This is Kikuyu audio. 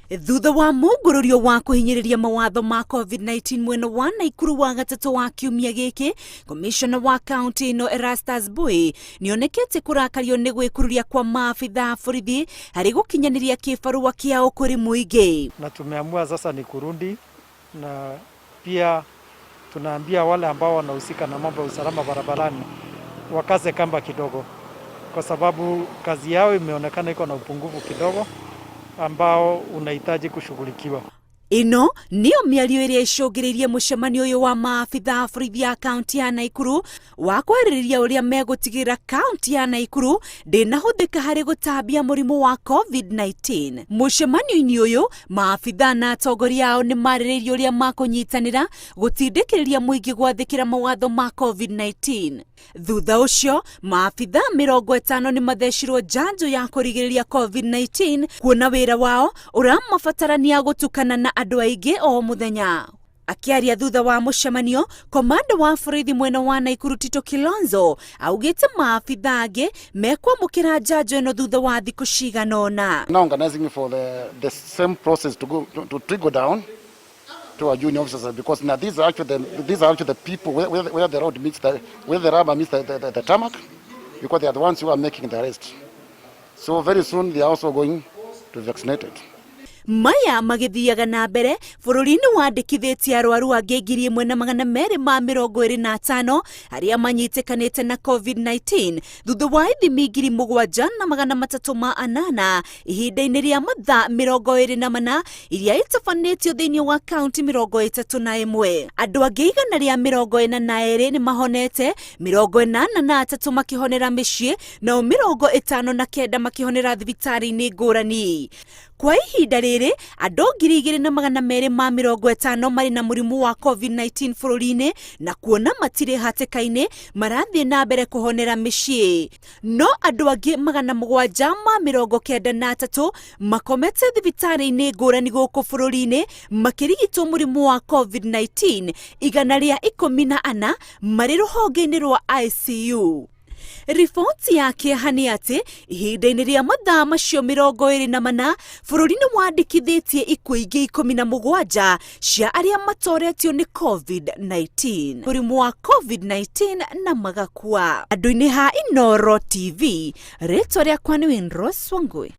Thutha wa mũngũrũrio wa kũhinyĩrĩria mawatho ma COVID-19 mwena wa Naikuru wa gatatũ wa kiumia gĩkĩ, komishona wa kaunti ĩno Erastus Mbui nĩonekete kũrakario nĩ gwĩkururia kwa maabitha a borithi harĩ gũkinyanĩria kĩbarũa kĩao kũrĩ mũingĩ. Na tumeamua sasa ni kurudi na pia tunaambia wale ambao wanahusika na mambo ya usalama barabarani wakaze kamba kidogo, kwa sababu kazi yao imeonekana iko na upungufu kidogo ambao unahitaji kushughulikiwa. Ĩno nĩyo mĩario ĩrĩa ĩcũngĩrĩirie mũcemanio ũyũ wa maabitha a borithi a kaunti ya Naikuru wa kwarĩrĩria ũrĩa megũtigĩrĩra kaunti ya Naikuru ndĩnahũthĩka harĩ gũtambia mũrimũ wa COVID-19. Mũcemanio-inĩ ũyũ maabitha na atongoria ao nĩ marĩrĩirie ũrĩa makũnyitanĩra gũtindĩkĩrĩria mũingĩ gwathĩkĩra mawatho ma COVID-19. Thutha ũcio maabitha 50 nĩ mathecirwo njanjo ya kũrigĩrĩria COVID-19 kuona wĩra wao ũramabatarania gũtukana na andũ aingĩ o mũthenya. Akĩaria thutha wa mũcemanio, komanda wa borithi mwena wa Naikuru Tito Kilonzo augĩte maabitha angĩ mekwamũkĩra njanjo ĩno thutha wa thikũ cigana ũna. Now organizing for the same process to go to trickle down to our junior officers, because now these are actually the people where the road meets the where the rubber meets the tarmac, because they are the ones who are making the arrest. So very soon they are also going to be vaccinated. Maya magĩthiaga na mbere, bũrũri-inĩ wandĩkithĩtie arwaru angĩ 1225 arĩa manyitĩkanĩte na COVID-19 thutha wa ithimi 7308 ihinda-inĩ rĩa mathaa 24 iria itabanĩtio thĩinĩ wa kaunti 31. Andũ angĩ 142 nĩ mahonete, 83 makĩhonera mĩciĩ, nao 59 makĩhonera thibitarĩ-inĩ ngũrani. Kwa ihinda rĩrĩ, andũ 2250 marĩ na mũrimũ wa COVID-19 bũrũri-inĩ, na kuona matirĩ hatĩka-inĩ marathiĩ na mbere kũhonera mĩciĩ, no andũ angĩ 793 makomete thibitarĩ-inĩ ngũrani gũkũ bũrũri-inĩ makĩrigitwo mũrimũ wa COVID-19, 114 marĩ rũhonge-inĩ rwa ICU. Riboti ya kĩeha nĩ atĩ ihinda-inĩ rĩa mathaa macio 24, bũrũri nĩ wandĩkithĩtie ikuũ ingĩ 17 cia arĩa matoretio nĩ COVID-19, mũrimũ wa COVID-19, na magakua. Andũ-inĩ ha Inoro TV, rĩtwa rĩakwa nĩ Winrose Wangui.